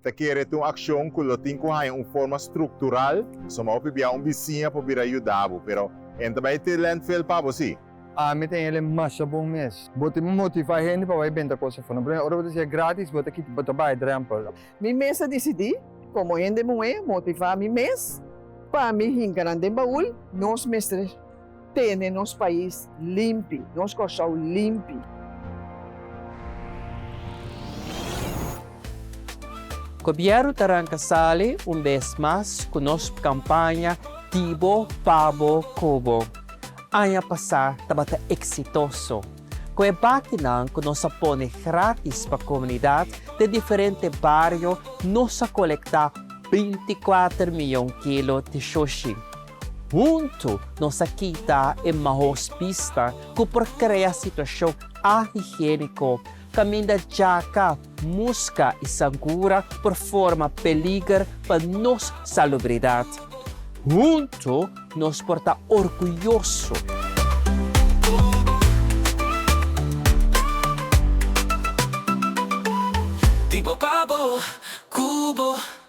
Ta kere ta un akshon ku lo tin ku haña un forma struktural, pasobra hopi bia un bisiña por bira yuda bo, pero e no ta bai te landfill pa bo si. Ami ta hende masha bon mes. Bo tin motiva hende pa bai benta cos afo. Na primer ora bo ta siña gratis bo ta kita bo ta bai drempel. Mi mes a disidí, komo hende muhé, motivá mi mes pa mi hinka nan den baul. Nos mester tene nos pais limpi, nos Kòrsou limpi. Gobièrnu ta ranka sali un bes mas ku nos kampaña Di bo, pa bo, ku bo. Aña pasá tabata eksitoso. Ku e bakinan ku nos a pone grátis pa komunidat den diferente bario nos a kolektá 24 mion kilo di shushi. Huntu nos a kita e mahos bista ku por krea situashon ahigiéniko kaminda djaka, muska i sangura por forma peliger pa nos salubridat. Huntu nos por ta orguyoso. Di bo pa bo, ku bo.